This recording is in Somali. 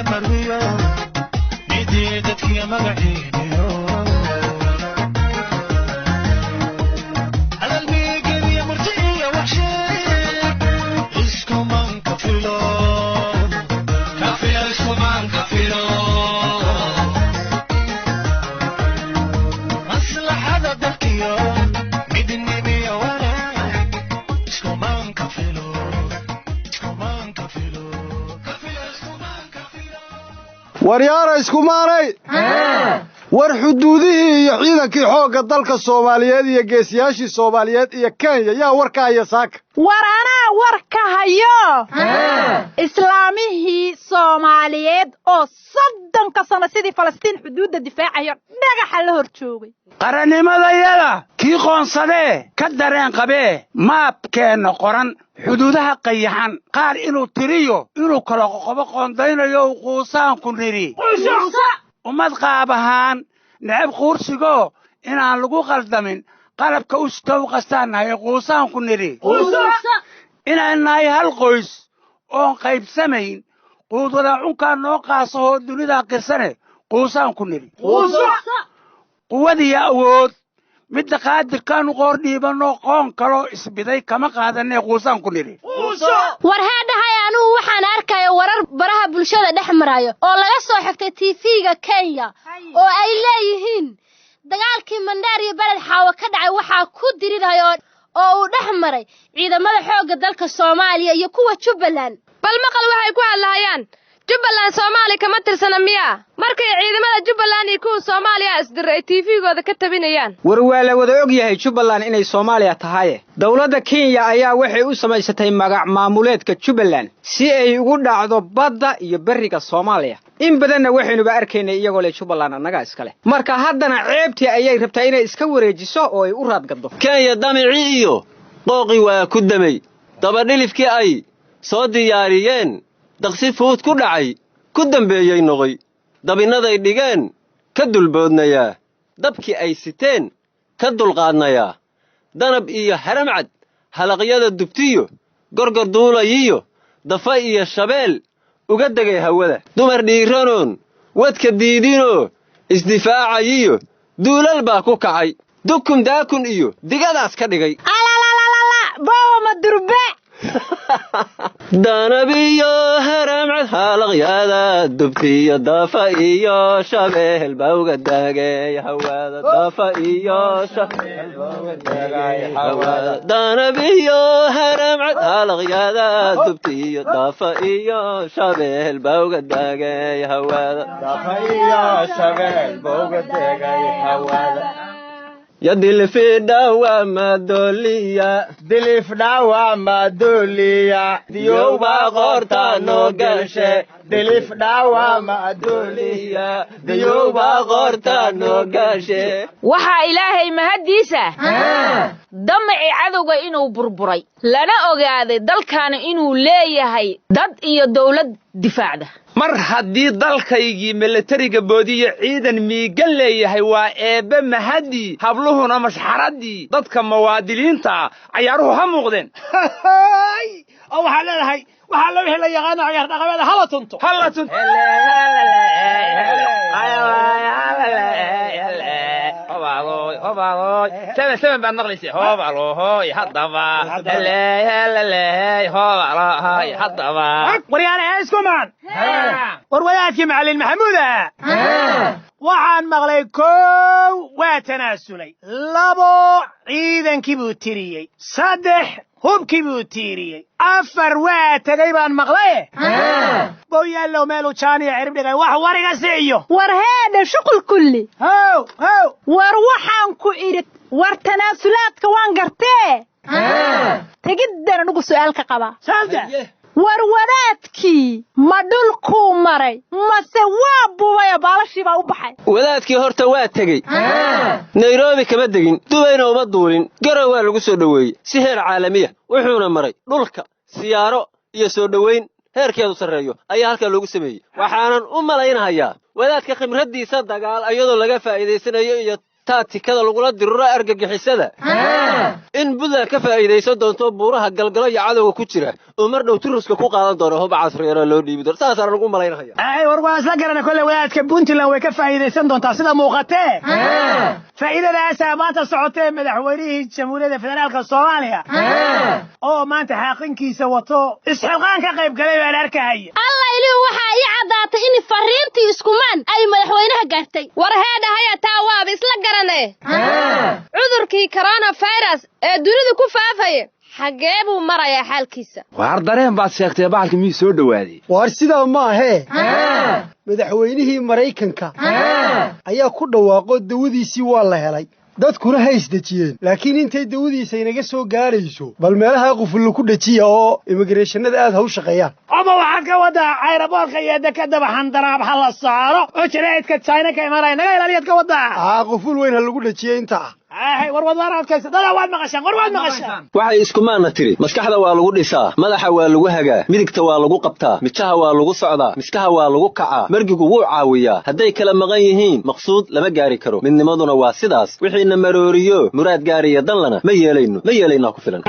Iyo marwiyo midii dadkiyo magaciiniyo hadal miigeliya murti iyo waxsheeg iskumanka filo kafilo iskumanka filo maslaxada dalkiyo midnimiyo wanaag iskumanka filo iskumanka filo kafilo iskumanka filo. Waryaara iskumaanay, war xuduudihii iyo ciidankii xoogga dalka Soomaaliyeed iyo geesiyaashii Soomaaliyeed iyo Kenya yaa warka haya saaka? War anaa war ka hayo. Islaamihii Soomaaliyeed oo 30-ka sano sidii Falastiin xuduudda difaacayo dhagaxa la hor joogay. Qarannimadayada kii qoonsadee ka dareen qabee maabkeenna qoran xuduudaha qayaxan qaar inuu tiriyo inuu kala qoqobo qoondaynayo uu quusaanku nidhi ummad qaab ahaan necab quursigoo inaan lagu qaldamin qalabka ustow qastaan nahay quusaanku nidhi inaan nahay hal qoys oon qaybsamayn quudwadaacunkaa noo qaasahoo dunidaa qirsane quusaanku nidhi quwadiyo awood midda qaadirkaanu qoor dhiibanno qoon kaloo isbiday kama qaadanee quusaanku nidhi. War heedhahay, anugu waxaan arkaya warar baraha bulshada dhex marayo oo laga soo xigtay TV-ga Kenya oo ay leeyihiin dagaalkii Mandheer iyo Beled Xaawo ka dhacay waxaa ku diriraya oo uu dhex maray ciidamada xoogga dalka Soomaaliya iyo kuwa Jubbaland. Bal maqal waxay ku hadlahayaan, Jubbaland Soomaaliya kama tirsana miyaa? Markay ciidamada Jubbaland iyo kuwa Soomaaliya isdiray ay TV-gooda ka tabinayaan. War waa la wada og yahay Jubbaland inay Soomaaliya tahaye. Dowladda Kenya ayaa waxay u samaysatay magac maamuleedka Jubbaland si ay ugu dhacdo badda iyo berriga Soomaaliya. In badanna waxaynuba arkaynay iyagoo leh Jubbaland annagaa iskale. Marka haddana ceebtii ayay rabtaa inay iska wareejiso oo ay u raadgaddo. Kenya damicii iyo qooqii waa ku demay, dabadhilifkii ay soo diyaariyeen daqsi fuud ku dhacay ku dambeeyey noqoy, dabinnaday dhigeen ka dulboodnayaa, dabkii ay siteen ka dulqaadnayaa, danab iyo haramcad halaqyada dubtiyo gorgor duulayiyo dafa iyo shabeel uga degay hawada, dumar dhiiranoon wadka diidinoo isdifaacayiyo duulal baa ku kacay, dukun daakun iyo digadaas ka dhigay. Alalalala, booma durbe. Danabiyo haramcad halaqyada dubtiyo dafa iyo shabeel baa uga dagay hawada, dafa iyo shabeel baa uga dagay hawada, danabiyo haramcad halaqyada dubtiyo dafa iyo shabeel baa uga dagay hawada, dafa iyo shabeel baa uga dagay hawada. Ya dilifidhawa madoliya dilifdhawa madoliya diyowba qoorta noo galshe dilifdhawa madoliya diyowba qoorta noo galshe. Waxaa Ilaahay mahaddiisa damacii cadowga inuu burburay lana ogaaday dalkaani inuu leeyahay dad iyo dawlad difaacda. Mar haddii dalkaygii milatariga boodiyo ciidan miigan leeyahay waa eebbe mahadii, habluhuna mashxaraddii dadka muwaadiniinta cayaaruhu ha muuqdeen. Oo waxaa leedahay waxaa la wixii la yaqaano cayaar dhaqameeda hala tunto. Hala tunto. Seven seven baad maqlaysa, hobalohoy haddaba heleleley hobalohoy haddaba. Waryaane iskumaan, war wadaadkii Macallin Maxamuud ah waxaan maqlay 1 waa tanaasulay, 2 ciidankii buu tiriyey, 3 hubkii buu tiiriyey, 4 waa tegey baan maqlaye. Boyaallow meeluu jaaniya cirib dhigay wax wariga siiyo. War heedhe, shuqul kulli. How how. War waxaan ku idhi, war tanaasulaadka waan gartee, tegiddan anugu su'aal ka qabaa. Sawda. War wadaadkii ma dhulkuu maray mase waa buubayoo baalashii baa u baxay? Wadaadkii horta waa tegey, Nairobi kama degin, Dubayna uma duulin, Garow waa lagu soo dhoweeyey si heer caalamiya, wuxuuna maray dhulka siyaaro iyo soo dhoweyn heerkeedu sarreeyo ayaa halkaa loogu sameeyey. Waxaanan u malaynahayaa wadaadka khimraddiisa dagaal iyadoo laga faa'iidaysanayo iyo Taatikada lagula diriro argagixisada in Puntland ka faa'iidaysan doonto buuraha Galgalo iyo cadowga ku jira oo mar dhow Turuska ku qaadan doono hub casriyeena loo dhiibi doono, saasaan ugu malaynaya. Ay, war waa isla garana. Kolle wadaadka Puntland way ka faa'iidaysan doontaa sida muuqatee. Faa'iidadaasaa maanta socotee madaxweynihii Jamhuuriyadda Federaalka Soomaaliya oo maanta xaaqinkiisa wato isxilqaan ka qayb galay baan arkahaya. Alla ilihu, waxaa ii caddaatay in fariintii Iskumaan ay madaxweynaha gaartay. War heedhahaya, taa waaba isla garane. Cudurkii coronavirus ee dunida ku faafaya xaggee buu marayaa xaalkiisa? Waar dareen baad sheegtay, bahalka miyuu soo dhowaaday? Waar sidaa maahee, madaxweynihii Maraykanka ayaa ku dhawaaqo dawadiisii waa la helay, dadkuna ha isdejiyeen, laakiin intay dawadiisa inaga soo gaarayso bal meelaha qufullo ku dhejiya oo immigrationada aad ha u shaqeeyaan. Ama waxaad ka wadaa airportka iyo dekadaba handaraab ha la saaro oo jaraa'idka China ka imanaya naga ilaaliyaad ka wadaa? Haa, quful weyn ha lagu dhejiyey intaa. War waad adkaysa dada, waad maqashaan, war waad maqashaan. Waxay Iskumaanna tiri: maskaxda waa lagu dhisaa, madaxa waa lagu hagaa, midigta waa lagu qabtaa, mijaha waa lagu socdaa, miskaha waa lagu kacaa, margigu wuu caawiyaa. Hadday kala maqan yihiin maqsuud lama gaari karo. Midnimaduna waa sidaas. Wixiina marooriyo muraad gaariya danlana ma yeelayno, ma yeelaynaa ku filan.